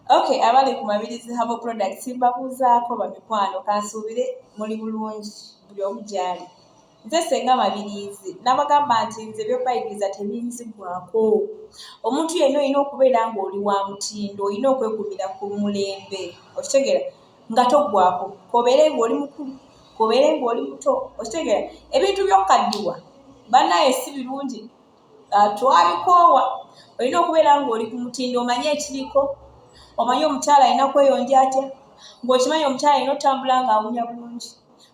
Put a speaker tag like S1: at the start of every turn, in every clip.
S1: Okay, abali ku Mabirizi Herbal Products mbabuuzaako bamikwano, kansuubire muli bulungi buli omu gy'ali. Nze Ssenga Mabirizi nabagamba nti nze ebyobayigiriza tebinzigwako. Omuntu yenna olina okubeera ng'oli wa mutindo, olina okwekuumira ku mulembe, okitegeera nga toggwako, k'obeere ng'oli mukulu, k'obeere ng'oli muto, okitegeera. Ebintu by'okukaddiwa bannaaye si birungi. Ah, twabikoowa. Olina okubeera ng'oli ku mutindo, omanye ekiriko, omanye omukyala alina kweyonja atya, ng'okimanyi omukyala alina otambula ng'awunya bulungi,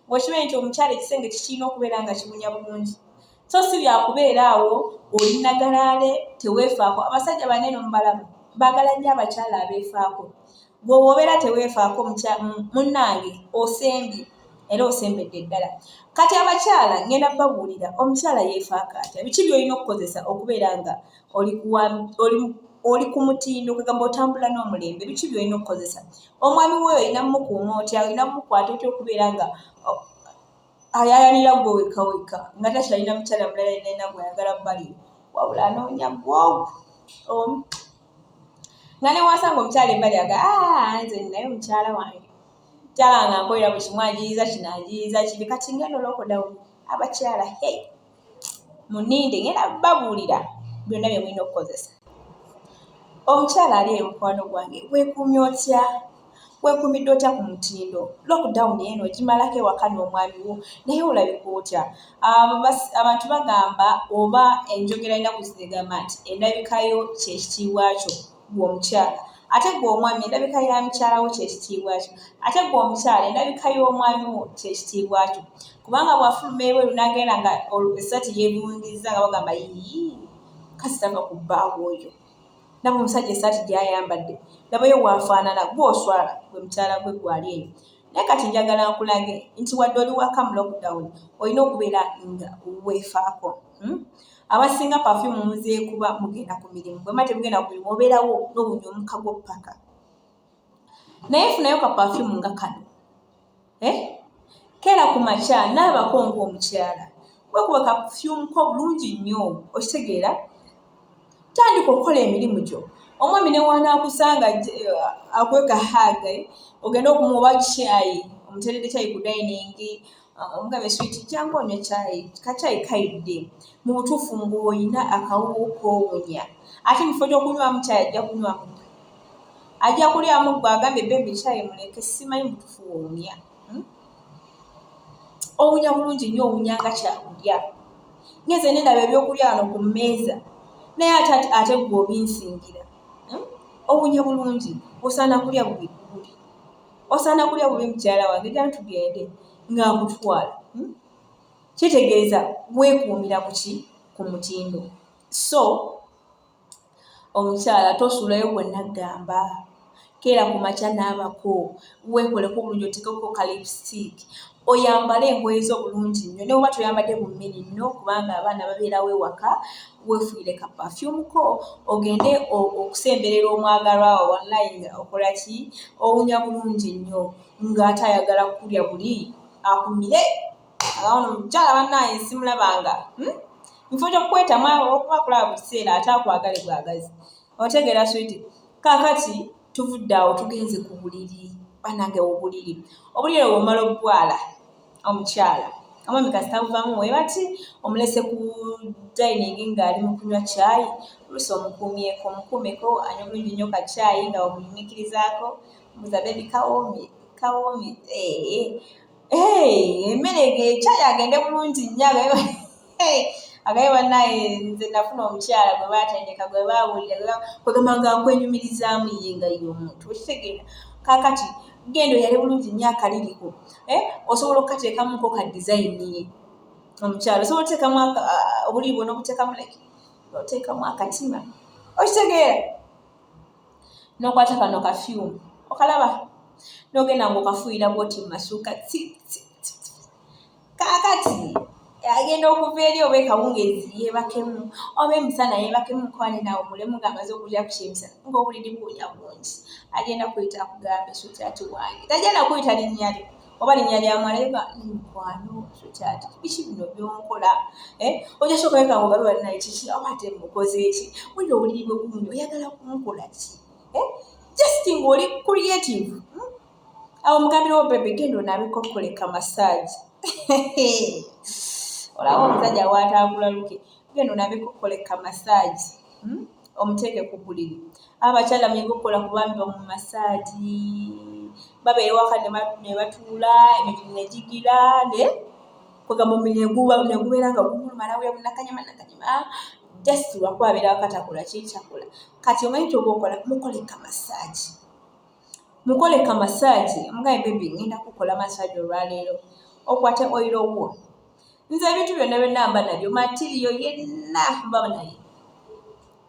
S1: ng'okimanyi nti omukyala ekisenge kikirina okubeera nga kiwunya bulungi. So si byakubeera awo oli nagalaale teweefaako. Abasajja banene mubalaba baagala nnyo abakyala abeefaako. Gwe bw'obeera teweefaako munnange osembye era osembedde ddala. Kati abakyala ngenda babuulira omukyala yeefaako atya, biki by'olina okukozesa okubeera nga oli ku mutindo, kwegamba otambula n'omulembe, biki by'olina okukozesa. Omwami wo oyo olina mmukuuma otya, olina mmukwata otya okubeera nga ayaayanira ggwe wekka wekka nga takyalina mukyala mulala yenna yenna gw'ayagala bbali wabula anoonya ggwe ogwo omu. Nga ne wasanga omukyala ebbali aga ah, nze ninayo mukyala wange, mukyala wange ankolera buli kimu, anjiyiza kino, anjiyiza kiri. Kati ngenda lockdown abakyala, hey, muninde ngenda babuulira byonna bye mulina okukozesa. Omukyala ali eyo mukwano gwange, weekuumye otya? Weekuumidde otya ku mutindo? Lockdown eno ogimalako ewaka n'omwami wo, naye olabika otya? Abantu bagamba oba enjogera ennaku zino egamba nti endabika yo kye kitiibwa kyo ggwe omukyala, ate ggwe omwami endabika ya mukyala wo kye kitiibwa kyo, ate ggwe omukyala endabika y'omwami wo kye kitiibwa kyo. Kubanga bw'afuluma ebweru n'agenda nga essaati yeevungizza nga bagamba yii kasita ava ku bbaawe oyo. Laba omusajja essaati gy'ayambadde, labayo bw'afaanana, ggwe oswala gwe mukyala gwe ggwe ali eyo. Naye kati njagala nkulage nti wadde oli waka mu lockdown olina okubeera nga weefaako. Abasinga perfume muzeekuba mugenda ku mirimu, bwe muba temugenda ku mirimu obeerawo n'owunya omukka gw'oppaka. Naye funayo ka perfume nga kano. Eh? Keera ku makya naabako ng'omukyala. Weekuba ka perfume ko bulungi nnyo, okitegeera? Tandika okukola emirimu gyo. Omwami ne w'anaakusanga akuwe ka hug, ogende okumuwa oba caayi, omuteeredde caayi ku dayiningi, omugambe swiiti jangu onywe caayi, ka caayi kayidde. Mu butuufu ng'olina akawoowo k'owunya. Ate mu kifo ky'okunywamu caayi ajja kunywamu ggwe. Ajja kulyamu ggwe agambe bbebi caayi muleke simanyi mu butuufu w'owunya. Owunya bulungi nnyo, owunya nga kyakulya. Ngenze ne ndaba ebyokulya wano ku mmeeza naye ate ate ggwe obinsingira. Owunya bulungi, osaana kulya bubi buli. Osaana kulya bubi mukyala wange, jangu tugende ng'akutwala. Kitegeeza weekuumira ku ki? Ku mutindo. So omukyala tosuulayo gwe naggamba, keera ku makya naabako, weekoleko obulungi oteekeko ka lipstick, oyambale engoye zo bulungi nnyo ne bw'oba toyambadde bu mmini nno kubanga abaana babeerawo ewaka, weefuuyire ka perfume ko ogende okusemberera omwagalwa wo walayi nga okola ki, owunya bulungi nnyo ng'ate ayagala kukulya buli akumire. Ono omukyala bannange simulabanga. Mu kifo ky'okukwetamwa olw'okuba akulaba buli kiseera ate akwagale bwagazi. Otegeera swiiti? Kaakati tuvudde awo tugenze ku buliri. Bannange obuliri, obuliri obwo bw'omala obbwala omukyala, omwami kasita buvaamu bwe bati, omulese ku dayiningi ng'ali mu kunywa caayi, oluusi omukuumyeko, omukuumeko anywe bulungi nnyo ka caayi nga omunyumiikirizaako, omubuuza bebi kawoomye, kawoomye, eeh. Emmere caayi agende bulungi nnyo agaye bannaaye nze nafuna omukyala gwe baatendeka gwe baawulira kwegamba nga akwenyumirizaamu ye nga ye omuntu okitegeera. Kaakati genda oyale bulungi nnyo akaliriko eh, osobola okukateekamuko ka dizayini omukyala osobola oteekamu obuliri bwona obuteekamu like oteekamu akatima okitegeera. N'okwata kano ka fume okalaba n'ogenda ng'okafuuyira bw'oti mu masuuka tsi tsi tsi. Kaakati agenda okuva eri oba ekawungeezi yeebakemu oba emisana yeebakemu mukwano naawummulemu ng'amaze okulya ku kyemisana ng'obuliri buwunya bulungi. Agenda kuyita akugambe sweetheart wange, tagenda kuyita linnya lyo oba linnya lya mwana ye mukwano sweetheart biki bino by'onkola eh? Ojja sooka wekanga ogabe bannaye kiki oba ate mukoze ki? Wulira obuliri bwe buwunya oyagala kunkola ki? Eh? Just ng'oli creative, Awo mugambirewo, "Baby, genda onaabeko, okkoleka massage." Olaba omusajja waatambula luke, "Genda onaabeko, okkoleka massage," Omuteeke ku buliri. Abakyala muyige okukola ku baami bammwe massage. Babeera ewaka ne batuula, emibiri ne gigira, ne kwegamba omubiri ne gubeera nga gumuluma, n'awulira bunakanyama nakanyama, just lwakuba abeera waka takola ki, takola. Kati omanyi kyoba okola, mukoleka massage, mukole ka massage. Omugambe, "Baby, ngenda kukola massage olwaleero." Okwate oil wo. Nze ebintu byonna byonna mba nabyo, material yenna mba naye.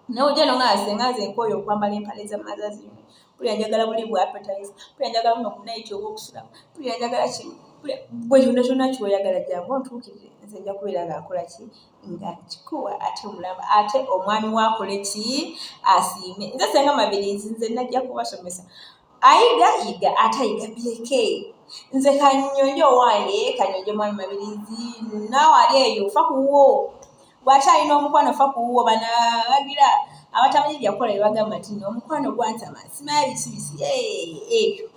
S1: Naye ojja nonga, "Senga, nze nkooye okwambala empale za mazazi, mpulira njagala buli bwa appetizer, mpulira njagala buno ku night obw'okusulamu, mpulira njagala kino." Gwe kyonna kyonna kyoyagala, jangu ontuukirire, nze nja kubeera nga nkola ki, nga nkikuwa. Ate omulaba, ate omwami waakole ki, asiime. Nze Senga Mabirizi, nze najja kubasomesa. Ayiga yiga, ate ayiga bireke. Nze kanyonje owange, kanyonje mwami Mabirizi. Naawe ali eyo, fa kuwo bw'akyalina omukwano, fa kuwuwo. Bano bagira abatamanyi byakukola bebagamba nti no omukwano gwantama, simanyi biki biki ebyo.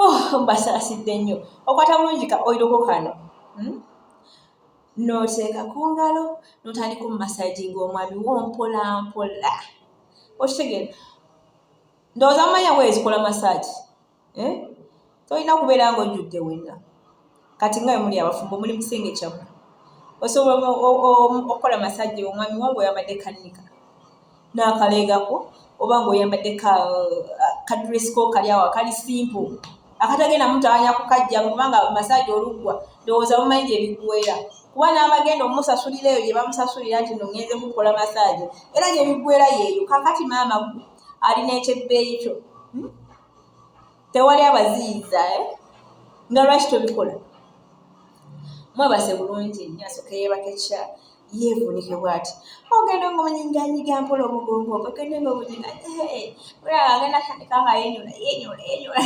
S1: Oh, mbasaasidde nnyo. Okwata bulungi ka oil ko kano, N'oteeka ku ngalo, n'otandika omumassaginga omwami wo mpola mpola. Okitegeera? Ndowooza mumanyi engoye zikola massage, eh? Tolina kubeera ng'ojjudde wenna. Kati nga bwe muli abafumbo, muli mu kisenge kyammwe, osobola okukola massage omwami wo ng'oyambadde kannika n'akaleegako, oba ng'oyambadde ka dress ko kali awo akali simple, akatagenda mutawaanya kukajjamu, kubanga massage oluggwa, ndowooza mumanyi gye biggweera, kuba n'abagenda omusasulira eyo gye bamusasulira nti no ŋŋenze kukola massage, era gye biggweera yeeyo. Kaakati maama ggwe alina ekyebbeeyi kyo, Tewali abaziyiza, eh? Nga lwaki tobikola? Mwebase bulungi nnyo, asooke yeebake kya yeevuunike bw'ati. Ogenda ng'omunyiganyiga mpola omugongo ogwo, ogenda ng'omunyiga, olaba agenda atandika nga yeenyola, yeenyola, yeenyola.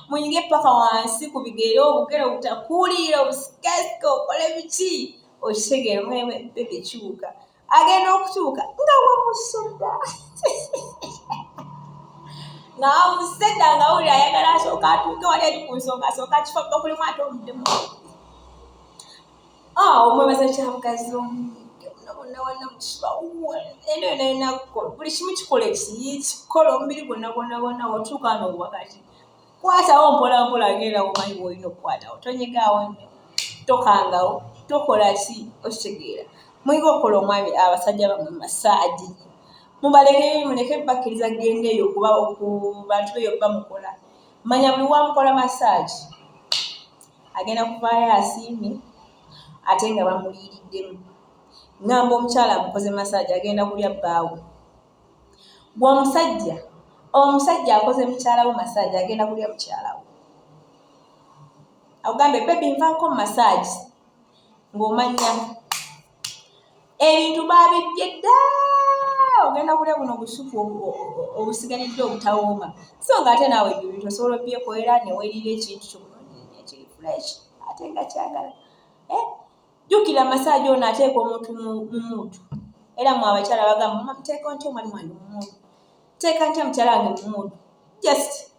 S1: Munyige paka wansi ku bigere, obugere obutakuuliira, obusikasike, okole biki, okitegeera? Baby, kyuka. Agenda okutuuka nga wamusudda, nga wamusedda, nga wulira ayagala asooka atuuke wali eri ku nsonga, asooka akifo bakulimu, ate omuddemu. Ah, omwebaza kyabugazi, omunyige bonna bonna wonna mukiba eno yonna yonna, buli kimu kikola eki kikola omubiri gwonna gwonna gwonna. Otuuka wano wakati, kwatawo mpola mpola, ngenda omanyi bw'olina okukwatawo, tonyigaawo nnyo, tokangawo, tokola ki, okitegeera? Muyiga okukola omwami, abasajja bammwe massage. Mubaleke, muleke bakkiriza kugenda eyo kuba ku bantu beeyo bamukola. Manya buli wamukola massage agenda kuvaayo asiimye, ate nga bamuliiriddemu. Ŋŋamba omukyala amukoze massage agenda kulya bbaawe. Gwe omusajja, omusajja akoze mukyala we massage agenda kulya mukyala we. Akugambe, "Baby, nvaako mu massage," ng'omanya ebintu baabibbye dda. Ogenda kulya buno obusupu obusigalidde obutawooma, so nga ate naawe ebyo bintu osobola obyekolera ne weeriira ekintu kyo bulungi nnyo ekiri fresh ate nga kyagala, eh? Jjukira, massage ono ateeka omuntu mu mood. Era mmwe abakyala bagamba, "Nteeka ntya omwami wange mu mood? Nteeka ntya mukyala wange mu mood?" Just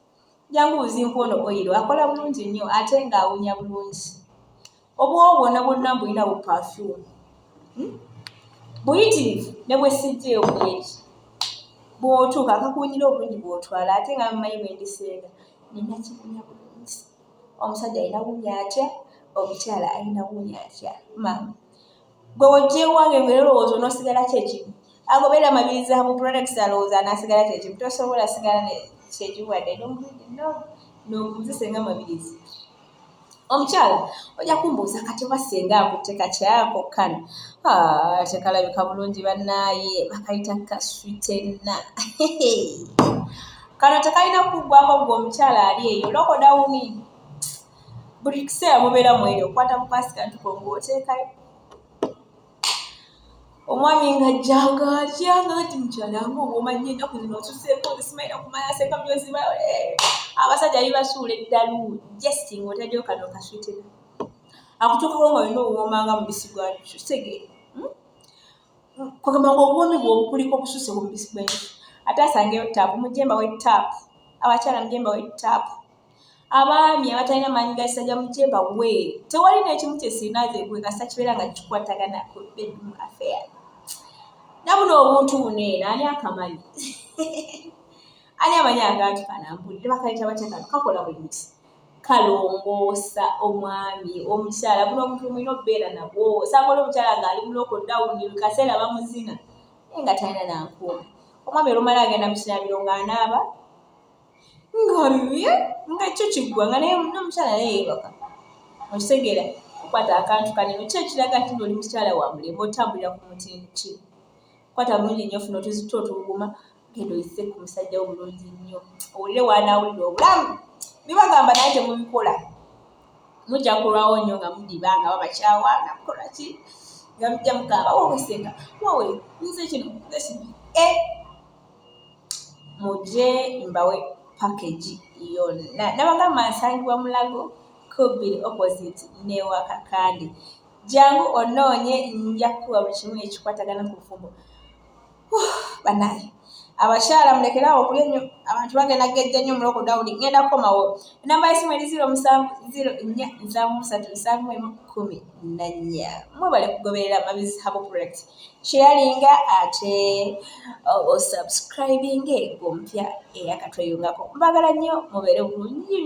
S1: jangu buzinku ono oil akola bulungi nnyo, ate ng'awunya bulungi. Obuwoowo bwonna bwonna mbulina bu perfume, Buyitirivu ne bwe sijjeeyo buli eki bw'otuuka akakuwunyira obulungi bw'otwala. Ate nga mumanyi bwe ndisenga, nina kiwunya bulungi. Omusajja alina wunya atya? Omukyala alina wunya atya? Maama gwe wojja ewange ng'era olowooza onoosigala kyekimu. Agoberera Mabirizi mu products, alowooza anaasigala kyekimu. Tosobola sigala kyekimu wadde n'omulundi n'omuze. Senga Mabirizi, omukyala ojja kumbuuza, "Kati oba senga akutte kakyako kano?" Ah, tekalabika bulungi bannaaye, bakayita kaswitena. Kano tekalina kuggwako. Gwe omukyala ali eyo, lockdown, buli kiseera mubeera mweri, okwata bukwasi kantuko ng'oteekayo. Omwami ng'ajjanga atyanga nti, "Mukyala, nga oba omanyi ennaku zino osuseeko, nze simanyi nakumanya senga byoziba." Abasajja bibasuula eddalu just ng'otaddeyo kano kaswitena. Akutuukako nga olina obuwooma nga mubisi gwa njuki, kitegeere? Kwegamba nga obuwoomi bwe obukuliko bususe ku mubisi gw'enjuki. Ate asangeyo ttaapu, mujje mbawe ttaapu. Abakyala mujje mbawe ttaapu. Abaami abatalina maanyi ga kisajja mujje mbawe. Tewali n'ekimu kye sirina nze gwe kasita kibeera nga kikwatagana ku bedroom affair. Nabuno obuntu buno eno ani akamanyi? Ani amanyi akantu kano ampulire bakayita batya kano kakola buli muti kalongoosa omwami omukyala buno obuntu mulina okubeera nabwo osanga oli omukyala ng'ali mu lokodawuni buli kaseera bamuzina naye nga talina nankuuma omwami olumala agenda mu kinaabiro ng'anaaba nga bibye nga kyo kiggwa nga n'omukyala naye yeebaka okitegeera okwata akantu kaneno ki ekiraga nti oli mukyala wa mulembe otambulira ku mutindo ki kwata bulungi nnyo funa otuzito otuwuguma genda oyise ku musajja wo bulungi nnyo owulire wanaawulira obulamu bibagamba naye temubikola mujja kulwawo nnyo nga mudiba nga babakyawa nga mukola ki nga mujja mukaaba wowe senga wowe nze kino nze kino e mujje mbawe package yonna nabagamba nsangibwa mulago kubiri opposite newakakande jangu onoonye nja kukuwa buli kimu ekikwatagana ku bufumbo. Banaye abakyala mulekere awo okulya ennyo, abantu bagenda gejja nnyo mu lockdown. Ngenda kukomawo. Enamba y'essimu eri 0 7 0 4 73 71 14. Mwebale kugoberera Mavis Herbal Product. Sharinga ate osubscribinge gwe omupya eyakatweyungako. Mbagala nnyo, mubeere bulungi.